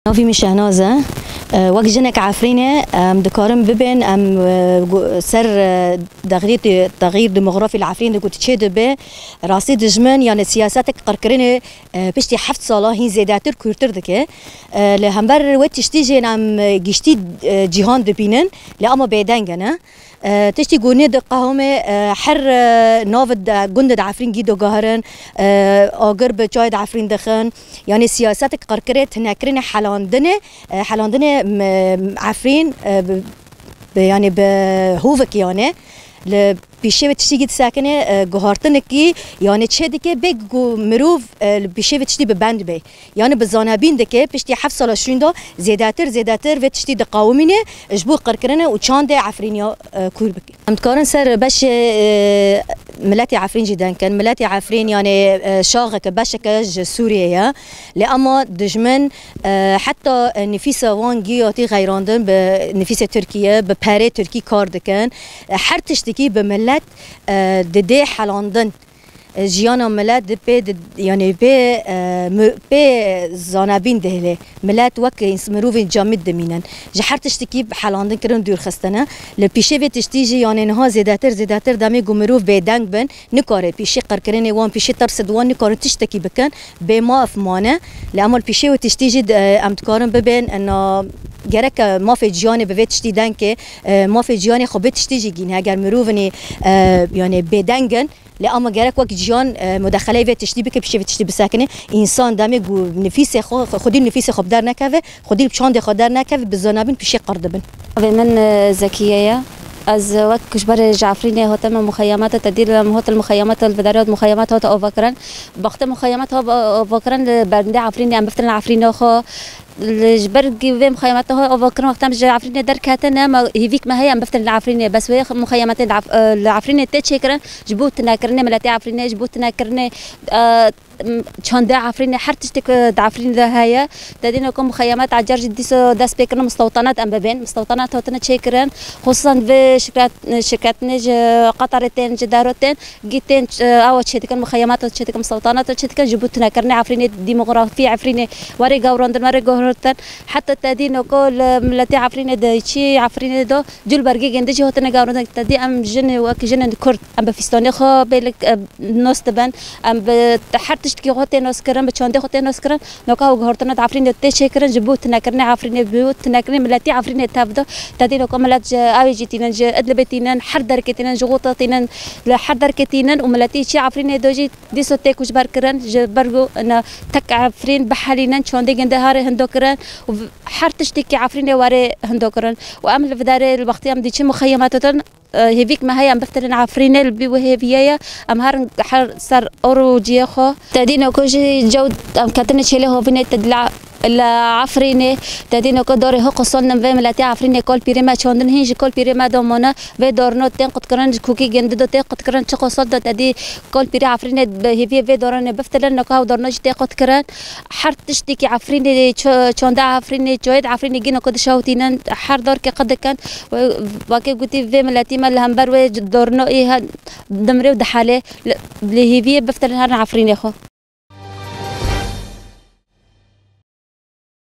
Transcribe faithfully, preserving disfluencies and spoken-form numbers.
Navî min Şehnaz e. E, wek jinek Efrînê, em dikarin bibên, em, e, gu-, ser, e, dexî-, texyîr demografî li Efrîn de ku çê dibe, rastî dijmin, yani siyasetek qirkirinê, e, piştî heft sala hîn zêdetir kûrtir dike. E, li hember wê tiştî jî em, e, giştî, e, cîhan dibînin, lê ama bêdeng e, ne? E, tiştî ku nê diqehome, e, her, e, nav de, gund de Efrîn gî digahirin, e, agir bi çayê de Efrîn dixin. Yani siyasetek qirkirê tinekirinê helandinê, e, helandinê, m-, Efrîn, e, bi, bi, yani bi hovek yani li pîşê ve tiştî gî disekine, e, guhartinekî yani çê dike bê ku mirov, e, li pîşê ve tiştî bi bend be. Yani bi zanebîn dike, piştî heft sala şûnda zêdetir, zêdetir vê tiştî diqawimîne ji bo qirkirine û çandê Efrîniya, e, kûr bike. Em dikarin ser beşê, e, miletê Efrîn jî deng kin. Miletê Efrîn, yani, e, şaxeke, beşeke ji Sûriyê ye. Lê ama dijmin, e, heta, e, nifîsa wan gî hatî xeyrandin bi nifîsê Tirkiye, bi perê Tirkî kar dikin. E, her tiştekî bi milet, e, didê helandin. E, jiyana milet di pê di, yani pê, e, mi-, pê zanebîn dihêle. Milet wek ins-, mirovên camîd dimînin. Ji her tiştekî helandin kirin dûr xistine. Li pîşê vê tiştî jî, yani niha zêdetir, zêdetir demê ku mirov bêdeng bin, nikare pîşê qirkirinê wan, pîşê tirsid wan nikare tiştekî bikin, bê maf mane. Lê ema li pîşê wê tiştî jî, e, em dikarin bibên, e, na, gerek, e, mafê ciyanê bi vê tiştî dengê, e, mafê ciyanê xwe bê tiştî jî gîne. Eger mirovin ê, e, yani bêdeng in, lê ama gerek wek ciyan, e, mudexeleyê vê tiştî bike, piştê vê tiştî bisekine. Însan demê ku nifîsê xwe, xwedî nifîsê xwe bi der nekeve, xwedî li çandê xwe der nekeve, bi zanabîn pîşê qir dibin. Navê min, e, Zekiye ye. Ez wek ji ber ji Efrînê hatime muxeyemata te dî, em hot li muxeyemata li vidariyat muxeyemata hate avakirin. Baxte muxeyemata hate avakirin li berindê Efrînê em biftirin Efrîna xwe. Li ji ber vê muxeyemata hate avakirin wexta em ji Efrînê derketine, me hêvîk me heye em biftirin li Efrînê. Bes wê muxeyemetê li Ef-, li Efrînê tê çêkirin ji bo tunekirinê miletê Efrînê, ji bo tunekirinê, e, çandê Efrînê, her tiştê ku di Efrînê de heye. Te dîno ku muxeyemet ecer jî dîso dest pê kirine mistewtanat em bibên. Mistewtanat hatine çêkirin. Xusûsan vê şirket-, şirketinê ji Qatarê tên, ji dero tên, gî tên, e, awa çêdikin, muxeyemat çêdikin, mistewtanat çêdikin, ji bo tunekirinê Efrînê, demografî Efrînê were gawrandin, were guhertin. Heta te dîno ku li miletê Efrînê de, çî Efrînê de, cil bergê gêndê jî hatine gawrandin. Te dî em jin, wek jinên Kurd, em bi fîstanê xwe bêlik, e, nos dibin. Em bi her tiştekî xwe tê nos kirin, bi çandê xwe tê nos kirin. Noka ew guhertina di Efrînê tê çêkirin ji bo tunekirinê Efrînê, bo tunekirinê miletî Efrînê tev de. Te dî noka milet ji awê jî tînin, ji Idlibê tînin, her derkê tînin, ji Xûta tînin, li her derkê tînin û miletî çî Efrînê de jî dîso tê koçber kirin. Ji ber ku ina tek Efrîn bihelînin, çandê gêndê harê hindo kirin û her tiştekî Efrînê were hindo kirin. Û em li vidarê li wextê em dîçin muxeyematotin, e, hêvîk me heye em biftirin Efrînê, li bî wê hêviyê ye. Em herin her ser or û ciyê xwe. Te dîno ku jî cew em ketine çêlê hovînê te dila li Efrînê. Te dîno ku dorê ho qisandin vê miletê Efrînê kol pîrê me çandin hîn ji kol pîrê me domane. Vê dorno tên qutkirin, ji kûkî gindi do tê qutkirin, çi qosol do te dî kol pîrê Efrînê bi hêviyê vê doranê biftirin, noka ew dorno jî tê qutkirin. Her tiştekî Efrînê, ço-, çonda Efrînê, çoyê di Efrînê gîno ku dişewtînin, her dorkê qedikin. Wê, wekê gotî vê miletî me li hember wê dornoyê he dimrê û dihelê. Li, li hêviyê biftirin herin Efrînê xwe.